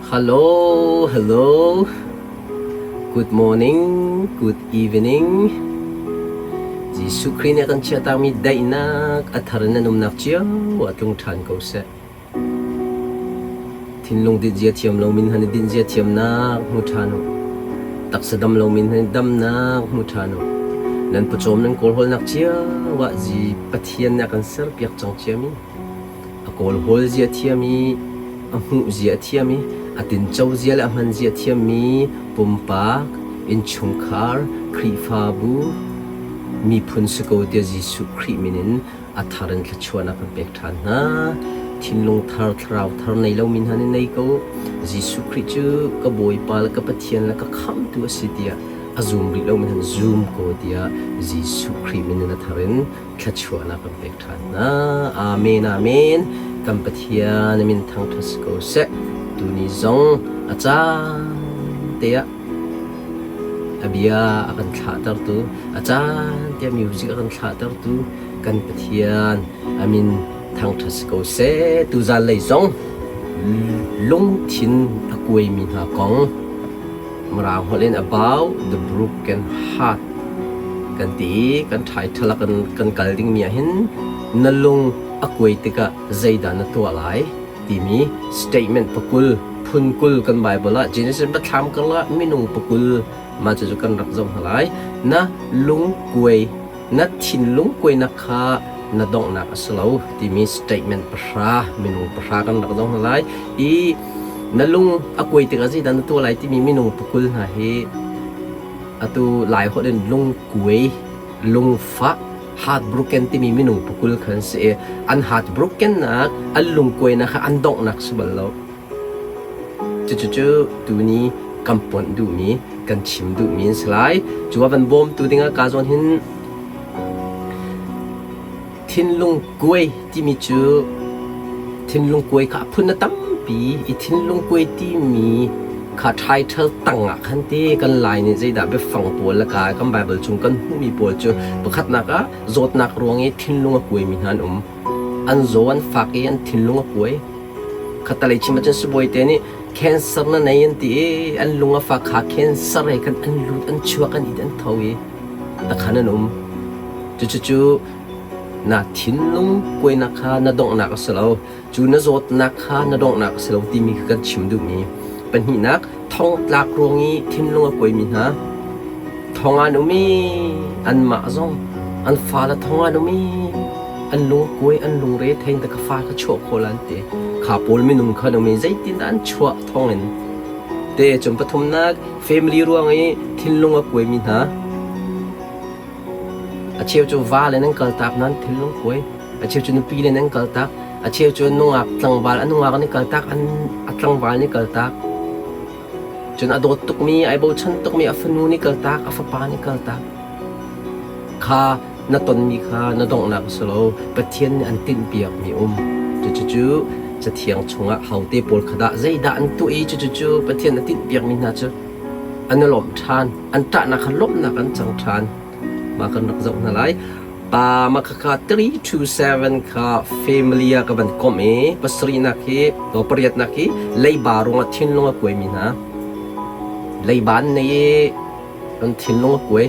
Hello, hello. Good morning, good evening. Jesuh Khrih nih a kan chiahtakmi daihnak a thar in nan umnak cio ah tlung ṭhan ko seh. Thinlung dinzia thiam lomi hna nih dinzia thiamnak hmu ṭhan u. Taksa dam lomi hna nih damnak hmu ṭhan u. Nan pawcawm nan kawlhawlnak cio ah Pathian nih a kan serpiak cang ciami a kawlhawl zia thiam i a hmuh zia a thiam i a tinco zia le a hman zia a thiammi pumpak, innchungkhar, Khrihfabu, miphun si ko tiah Jesuh Khrih min in a thar in thluachuahnak kan pek ṭhan hna. Thinlung thar, thlarau thar nei lomi hna nih nei ko. Jesuh Khrih cu ka Bawipa le ka Pathian le ka Khamhtu a si tiah a zum rih lomi hna zum ko tiah Jesuh Khrih min in a thar in thluachuahnak kan pek ṭhan hna. Amen, amen. Kan Pathian min thangṭhat si ko seh. Tuni zong a caan te ah a bia a kan thlahtertu, a caan te ah music a kan thlahtertu kan Pathian a min thangṭhat si ko seh. Tuzan lei zong lungthin a kuaimi hna kong Mirang holh in about the broken heart kan ti i kan title ah kan kal dingmi ah hin na lung a kuai tikah zeidah na tuah lai timi statement pakul phun 20 kan Bible ah Genesis biathlam karlak minung pakul mah cucu kan rak zoh hna lai. Na lung kuai na thinlung kuainak kha na donghnak a si lo timi statement pahra minung pahra kan rak zoh hna lai i na lung a kuai tikah zeidah na tuah lai timi minung pakul hna hi atu lai holh in lungkuai lungfah heartbroken timi minung pakul khan si i an heartbroken nak an lungkuainak kha an donghnak si bal lo. Cucucu tuni kan ponh duhmi kan chim duhmi an si lai. Cu a van bawmtu dingah ka zawn hin thinlung kuai timi cu thinlung kuai kha a phun a tampi i thinlung kuai timi kha title tangah khan te kan Lai nih zeidah biafang pawl le ka kan Bible chung kan hmuhmi pawl cu pakhatnak ah zawtnak ruang i thinlung a kuaimi hna an um. An zaw an fak i an thinlung a kuai. Khattalei chim ahcun sibawi te nih cancer na nei an ti i an lung a fak kha cancer he khan an lut an chuak an it an tho i takhan an um. Cucucu na thinlung kuainak kha na donghnak a si lo. Cu na zawtnak kha na donghnak a si lo timi kha kan chim duhmi. Pahnihnak, thongtlak ruang i thinlung a kuaimi hna. Thong an um i anmah zong an fale thong an um i an lung a kuai an lungre thein ta ka fa ka chuah khawh la an ti. Kha pawl minung kha an um i zeitindah an chuah thong in te cun pathumnak family ruang i thinlung a kuaimi hna. A cheu cu va le nan kaltak nan thinlung kuai. A cheu cu nupi le nan kaltak. A cheu cu nungak tlangval a nungak an i kaltak an a tlangval nih kaltak. Cun a dawt tukmi, ai bochan tukmi a fanu nih kaltak, a fapa nih kaltak. Kha na tonmi kha na donghnak a si lo. Pathian nih an tinhpiakmi um. Cucucu Cathiang chungah hote pawl kha dah zeidah an tuah i cucucu Pathian a tinhpiakmi hna cu an i lawmh ṭhan. An ṭahnak kha lawmhnak an cang ṭhan. Mah kan rak zoh hna lai. Pa mah khakha 327 kha family ah ka van komh i pasarihnak hi pariatnak hi leiba ruangah thinlung a kuaimi hna. Leiba an nei i an thinlung a kuai.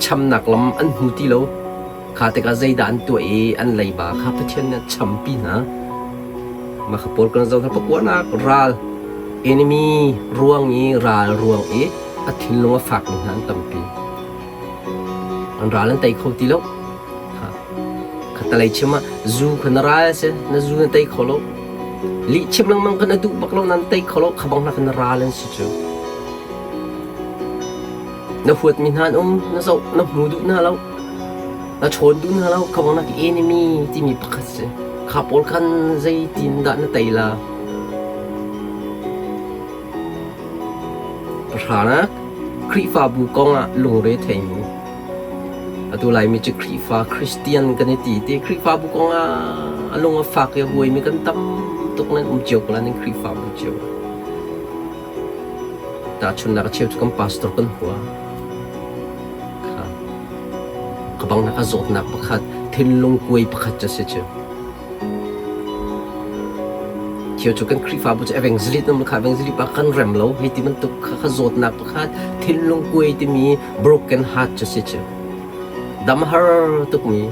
Chamnak lam an hmu ti lo. Kha tikah zeidah an tuah i an leiba kha Pathian nih a champi hna. Mah kha pawl kan zoh hna pakuanak ral enemy ruang i ral ruang i a thinlung a fakmi hna an tampi. An ral an tei kho ti lo. Khattalei chim ah zu kha na ral a si, na zu na tei kho lo. Lih chim lengmang kha na duh bak lo, nan tei kho lo, kha bang hna kha na ral an si cu. Na huatmi hna an um, na zoh, na hmu duh hna lo, na chawn duh hna lo, kha bang nak enemy timi pakhat si. Kha pawl khan zeitin dah na tei la? Pahranak, Khrihfabu kong ah lungre theimi. Atu Laimi cu Khrihfa Christian kan i ti ti Khrihfabu kong ah a lung a fak i a buaimi kan tam tuk nan um cio ko la ning Khrihfabu cio. Tahchunhnak a cheu cu kan pastor kan hua. Kha ka bang nak a zawtnak pakhat thinlung kuai pakhat cu si cu. Cheu cu kan Khrihfabu cu evangelist nam kha evangelist pa kan rem lo hei ti bantuk kha kha zawtnak pakhat thinlung kuai timi broken heart cu si cu. Dam har tukmi.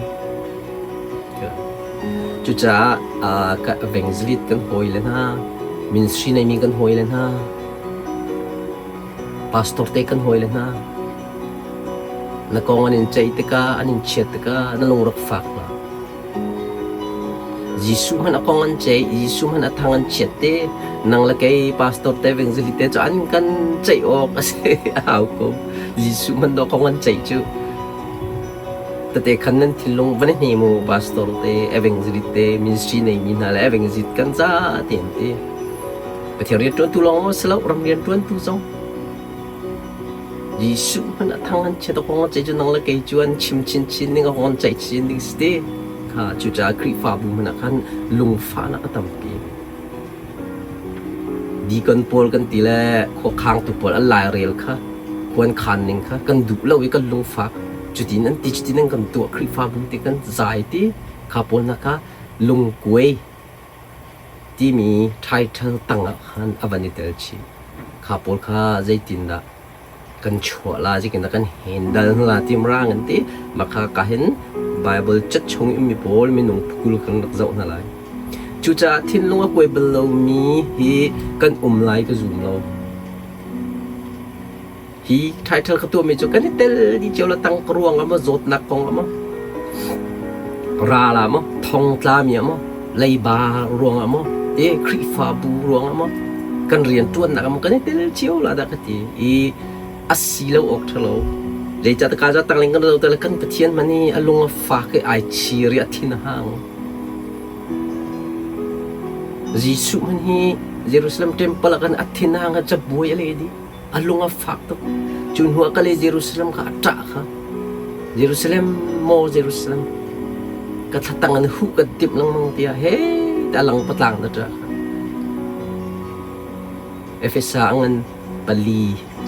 Cucaah ka evangelist kan hawi le hna, ministry neimi kan hawi le hna, pastor te kan hawi le hna, na kong an in ceih tikah, an in chiat tikah na lung rak fak hlah. Jesuh hmanh a kong an ceih, Jesuh hmanh a thang an chiat te, nang le kei pastor te evangelist te cu an kan ceih awk a si a hau ko. Jesuh hmanh dawh kong an ceih cu. Tete khan nan thinlung van i hne mu pastor te, evangelist te, ministry neimi hna le evangelist kan za te an ti. Pathian rianṭuantu lawng maw si lo, ram rianṭuantu zong. Jesuh hmanh a thang an chiat a kong a ceih cu nang le kei cu an chim chinchin ning a kong an ceih chin ding si ti. Kha cucaah Khrihfabu hmanh ah khan lungfahnak a tampi. Deacon pawl kan ti le khuakhangtu pawl an lairel kha khuan khan ning kha kan duh lo i kan lungfak. Cutin an ti cutin an kan tuah Khrihfabu ti kan zai ti kha pawl hna kha lungkuai timi title tangah khan a van i tel chih. Kha pawl kha zeitindah kan chuah la, zeitindah kan handle hna la ti mrang an ti. Mah kha ka hin Bible cat chung i mi pawl minung phukul kan rak zoh hna lai. Cucaah thinlung a kuai bal lomi hi kan um lai ka zum lo. Hi title ka tuahmi cu kan i tel dih cio la tang ka ruang ah maw zawtnak kong ah maw ral ah maw thongtlami ah maw leiba ruang ah maw te Khrihfabu ruang ah maw kan rianṭuannak ah maw kan i tel cio la dah ka ti i a si lo awk ṭhalo zeicah ka za tangling kan zo kan Pathian hmanh hi a lung a fak i ai chir i a thin a hang Jesuh hmanh hi Jerusalem temple ah kan a thin a hang a cabuai a le dih A lung a fak tuk. Cu hnu ah kal i Jerusalem kha a ṭah kha. Jerusalem, maw Jerusalem, ka thlatang an huh kan timh lengmang tiah he ti a lang patlang na ṭah kha. Efesa a ngan pali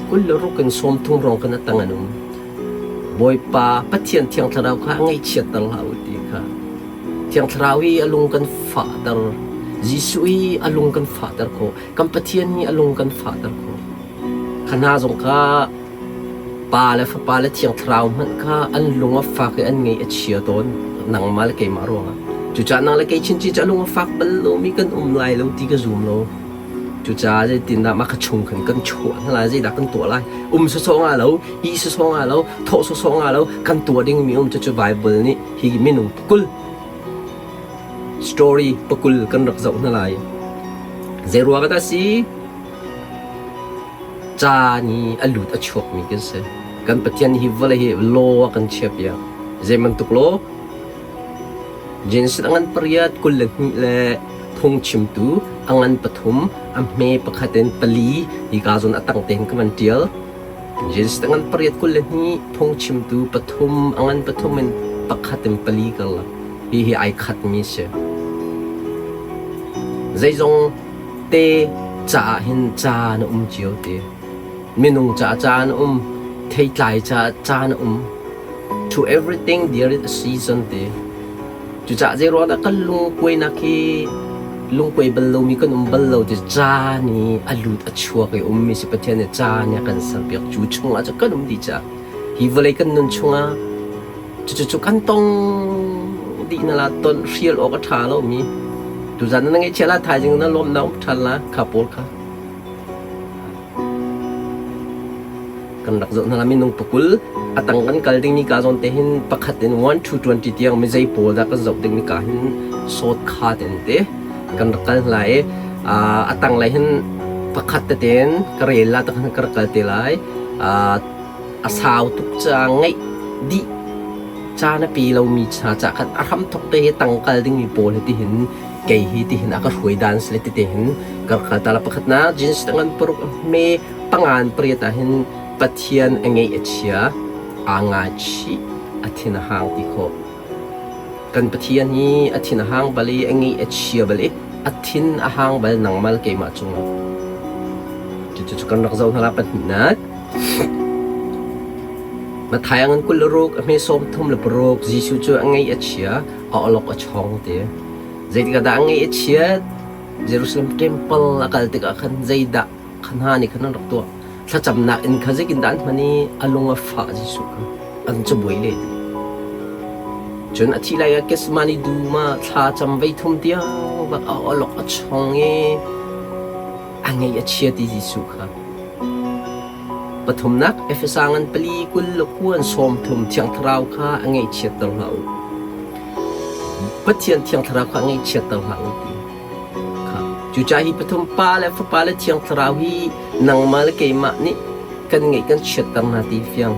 26 in 30 rong kan a tang an um. Bawipa Pathian Thiang Thlarau kha a ngaihchiatter hlah u ti kha. Thiang Thlarau i a lung kan fahter. Jesuh i a lung kan fahter khawh. Kan Pathian hi a lung kan fahter khawh. Kha hna zong kha Pa le Fapa le Thiang Thlarau hmanh kha an lung a fak i an ngaih a chia tawn nangmah le keimah ruangah. Cucaah nang le kei chinchin cu a lung a fak bal lomi kan um lai lo ti ka zum lo. Cucaah zeitindah mah kha chung khan kan chuah hna lai, zeidah kan tuah lai? Um sawsawh nga lo, ih sawsawh nga lo, thawh sawsawh nga lo, kan tuah dingmi um cucu Bible nih hi minung 20 Story pakul kan rak zoh hna lai. Zeiruang ah dah si? Ca nih a lut a chuakmi kan si. Kan Pathian hi vawlei hi law a kan chiahpiak. Zei bantuk law? Genesis a ngan pariat 22 le phungchimtu a ngan pathum a hme pakhat in pali hika zawn a tang tein ka van ṭial. Genesis a ngan pariat 22 phungchimtu pathum a ngan pathum in pakhat in pali karlak. Hihi ai khatmi si. Zeizong te caah hin caan a um cio ti. Minung caah caan a um, theitlai caah caan a um. To everything there is a season ti. Cucaah zeiruang dah kan lungkuainak hi lungkuai bal lomi kan um bal lo ti caan i a lut a chuak i ummi si Pathian nih caan i a kan serpiak cu chungah cu kan um dih caah hi vawlei kan nun chungah Cucu kan tong dih na la ton hrial awk a ṭha lomi. Tuzan na ngaihchia la thaizing na lawm na um ṭhan la kha pawl kha. Kan rak zoh hna la minung pakul a tang kan kal dingmi ka zawn te hin pakhat in 1 to 20 tiang mi zei pawl dah kan zoh dingmi ka hin sawt kha ten te kan rak kal hna i a tang lei hin pakhat teten ka rel la tak ka rak kal te lai. A sau tuk caah ngeih dih caan a pe lomi hna caah khan a hramthawk te hi tangkal dingmi pawl hi tihin kei hi tihin a ka hruai dan si le tete hin ka rak kal ta la. Pakhatnak jeans ngan paruk a hme pangan pariat ah hin Pathian a ngeih a chia aa ngaichih a thin a hang ti khawh. Kan Pathian hi a thin a hang bal i a ngeih a chia bal i a thin a hang bal nangmah le keimah cungah. Cucu kan rak zoh hna la pahnihnak. Matthai a ngan 26 a hme 36 Jesuh cu a ngeih a chia a awlok a chong ti. Zeitikah dah a ngeih a chiat? Jerusalem temple a kal tikah khan zeidah kha hna nih khan an rak tuah. Thlacamnak inn kha zeitindah an hman i a lung a fah Jesuh kha an cabuai le Cun a thih lai ah Gethsemane dum ah thla cam vei thum tiang bak a awlok a chong i a ngaih a chia ti Jesuh kha. Pathumnak, Efesa ngan pali 20 le kuan 30 Thiang Thlarau kha a ngaihchiatter hlah u. Pathian Thiang Thlarau kha a ngaihchiatter hlah u ti. Kha. Cucaah hi pathum Pa le Fapa le Thiang Thlarau hi nangmah le keimah nih kan ngeih kan chiatter hna ti fiang.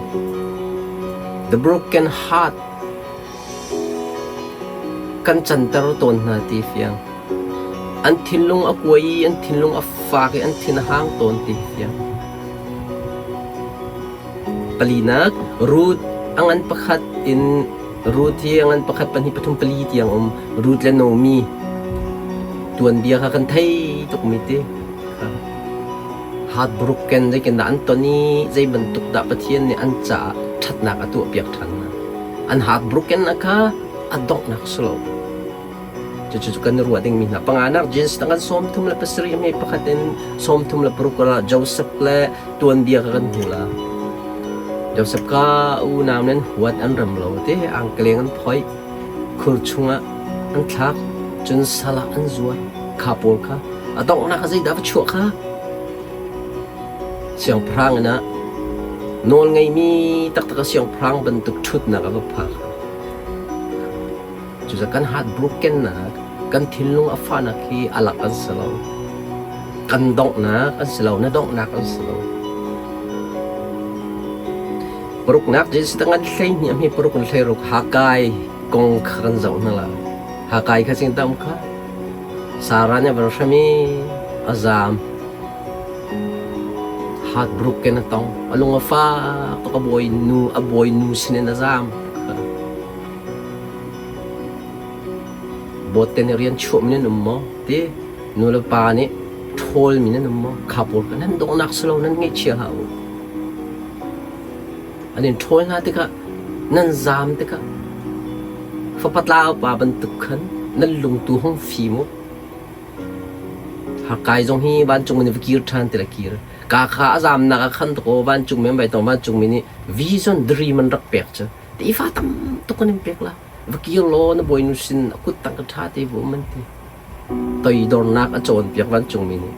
The broken heart kan canter tawn hna ti fiang. An thinlung a kuai i an thinlung a fak i an thin a hang tawn ti fiang. Palinak, Ruth a ngan pakhat in Ruth hi a ngan pakhat pahnih pathum pali tiang um. Ruth le Naomi tuanbia kha kan thei tukmi ti. Heartbroken zeitindah an ton i zei bantuk dah Pathian nih an caah ṭhatnak a tuahpiak ṭhan hna. An heartbroken kha a donghnak si lo. Cucu kan i ruah dingmi hna. Panganak Genesis kan 37 hme pakhat in 36 ah Joseph le tuanbia kha kan hmu la. Joseph ka unau nan huat an rem lo te angkeleng an phoih khur chungah an thlak cun sal ah an zuar kha pawl kha a donghnak ah zeidah va chuah kha siangpahrang in ah nawl ngeimi taktak a siangpahrang bantuk ṭhutnak a va phak. Cucaah kan heartbrokennak, kan thinlung a fahnak hi a lak an si lo. Kan donghnak an si lo, na donghnak an si lo. Paruknak Jesuh tang an 12 a hme paruk in 16 Hakai kong kha kan zoh hna la. Hakai kha sing tam kha Sarah nih a van hram i a zaam. Heartbroken a tong. A lung a fak tuk a bawi nu a bawi nu sinin a zaam. Bawtte nih rian chuahmi nan um maw? Ti nu le pa nih ṭhawlmi nan um maw? Kha pawl kha nan donghnak si lo nan ngaihchia hlah u. An in ṭhawl hna tikah nan zaam tikah fapa tlau pa bantuk khan nan lungtu hung fim u. Hakai zong hi vancung in va kir ṭhan ti le kir. Ka kha a zaamnak ah khan tuk aw vancung men vai tong vancungmi nih vision dream an rak pek cu. Tefa tam tuk an in pek la. Va kir law na bawinu sin a kut tang ka ṭha te bu an ti. Toidornak a cawnpiak vancungmi nih.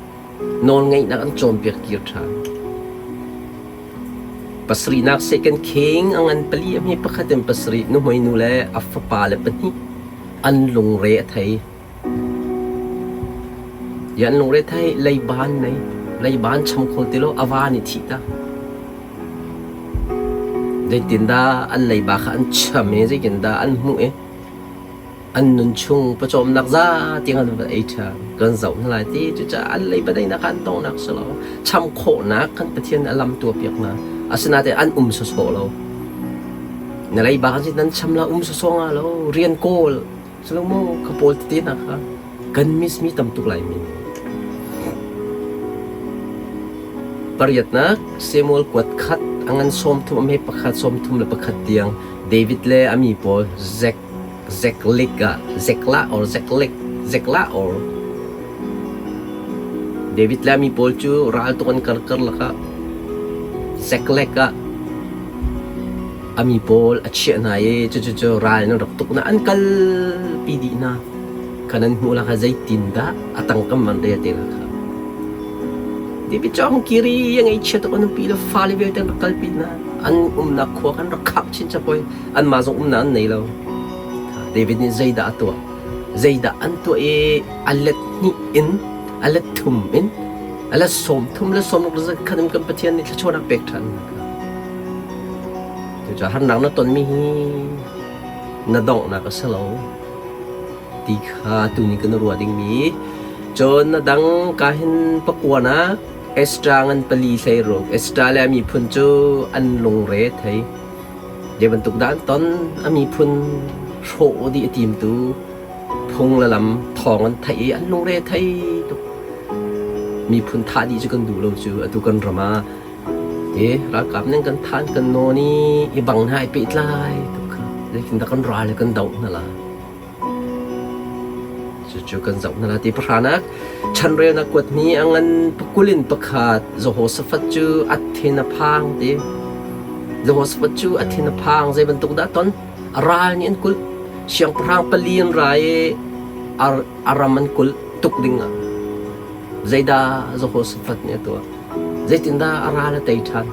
Nawlngeihnak an cawnpiak kir ṭhan. Pasarihnak second king a ngan pali a hme pakhat in pasarih nuhmei nu le a fapa le pahnih an lungre a thei. Yan lungre thei leiban nei leiban cham kho ti lo a va nih thih ta. Zeitindah an leiba kha an cham i zeitindah an hmuh i an nun chung pawcawmnak za tiang an va ei ṭhan. Kan zoh hna lai ti cucaah an leiba deinak kha an tongnak si lo. Cham khawhnak kan Pathian nih a lam tuahpiak hna. Asinain an um sawsawh lo. Na leiba kha nan cham la um sawsawh nga lo rian kawl Salomo kha pawl tete hna kha kan miss mi tam tuk lai mi. Pariatnak Samuel kuat khat a ngan 30 a hme pakhat 31 tiang David le a mi pawl Zek Zeklik ah Zeklah or Zeklik Zeklah or David le a mi pawl cu ral tuk an kar kar lakah Zeklek ah A mi pawl a chiah hna i cucu ral nan rak tuk na an kalpi dih hna. Kha nan hmuh la kha zeitindah a tangkam an rel te la kha. David cu a hung kir i a ngaihchia tuk a nupi le fale vialte an rak kalpi hna. An umnak khua khan rak khak chinchin hawi. Anmah zong umnak an nei lo. David nih zeidah a tuah? Zeidah an tuah i a let hnih in, a let thum in, a let sawm thum le sawm ruk khan in kan Pathian nih thluachuahnak pek ṭhan hna kha. Cucaah harnak na tonmi hi na donghnak a si lo ti kha tuni kan ruah dingmi. Cun a dang ka hin pakuanak Ezra ngan pali 16 Ezra le a miphun cu an lungre thei. Zei bantuk dah an ton a miphun hrawh dih a timtu phung le lam thawng an theih i an lungre thei tuk. Miphun thah dih cu kan duh lo cu atu kan ram ah Hi ralkap ning kan than kan nawn i i bang hna i pehtlai tuk kha zeitindah kan ral le kan doh hna la. Cucu kan zoh hna la ti pahranak chanrelnak kuat ni a ngan pakul in pakhat Jehoshaphat cu a thin a phang ti. Jehoshaphat cu a thin a phang zei bantuk dah ton? A ral nih an kulh. Siangpahrang pali an ra i a ram an kulh tuk ding ah. Zeidah Jehoshaphat nih a tuah? Zeitindah a ral a tei ṭhan?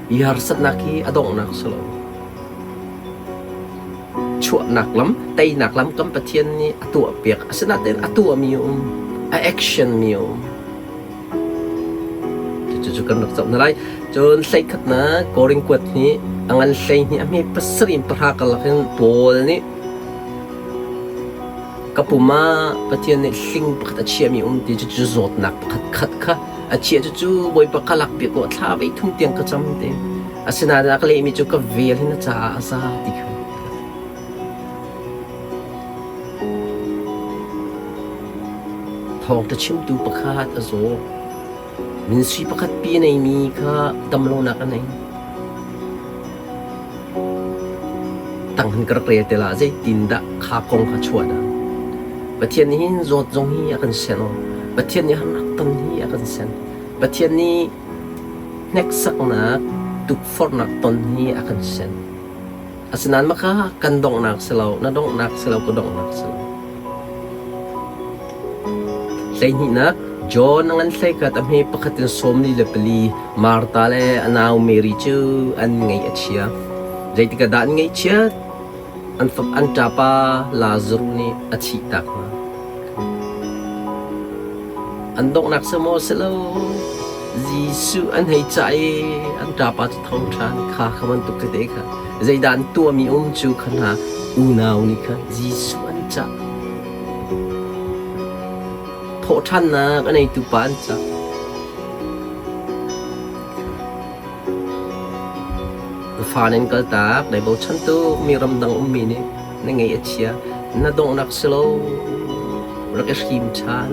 Hi harsatnak hi a donghnak si lo. Chuahnak lam, teinak lam kan Pathian nih a tuahpiak. Asinain a tuahmi a um, a action mi a um. Cucu kan rak zoh hna lai. Cun hleikhatnak Korin kuat nih a ngan 12 a hme pasarih in pahra karlak in Paul nih ka pum ah Pathian nih hling pakhat a chiahmi um ti cucu zawtnak pakhat khat kha a chiah cucu Bawipa ka lakpiak ko thla vei thum tiang ka cam te. Asinain a ka lehmi cu ka vel hi na caah a za ti kha. Thawngṭha chimtu pakhat a zaw. Minsui pakhat pi a neimi kha damlonak a nei. Tang hin ka rak rel te la zeitindah kha kong kha chuah dah. Pathian nih hin zawt zong hi a kan sen aw. Pathian nih harnak ton hi a kan sen. Pathian nih hneksaknak, tukforhnak ton hi a kan sen. Asinain maka kan donghnak si lo, na donghnak si lo, ka donghnak si lo. Hleihnihnak, John a ngan hleikhat a hme pakhat in 44 Martha le a nau Mary cu an ngaih a chia. Zeitik ah dah an ngaihchiat? An fap an ṭapa Lazaruh nih a thihtak hna. An donghnak si maw si lo? Jesuh an hei cah i an ṭapa cu tho ṭhan kha kha bantuk tete kha zeidah an tuahmi um cu kha hna unau nih khan Jesuh an cah. Thawhṭhannak a neitu pa an cah. Na fa nan kaltak, dai bochan tuk mi ramdang ummi nih na ngeih a chia, na donghnak si lo, rak i hrim ṭhan.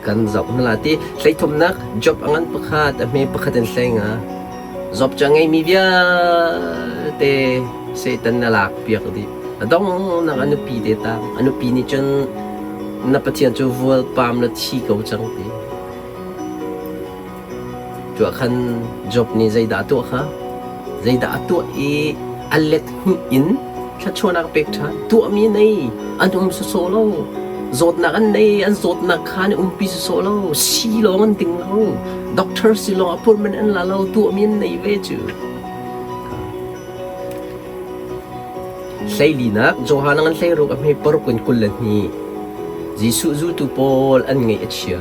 Kan zoh hna la ti hleithumnak job a ngan pakhat a hme pakhat in hlei nga. Job cu a ngeimi vialte Satan na lak piak dih. A donghnak a nupi te tang. A nupi nih cun na Pathian cu vualpam la thi ko cang ti. Tuah khan Job nih zeidah a tuah kha? Zeidah a tuah i a let hnih in thluachuahnak a pek ṭhan? Tuahmi a nei, an um sawsawh lo. Zawtnak an nei, an zawtnak kha an umpi sawsawh lo. Sii lawng an ding lo. Doctor si lawng appointment an la lo. Tuahmi an nei ve cu. Hleilinak Johan an hleiruk a hme paruk in 22. Jesuh zultu pawl an ngaih a chia.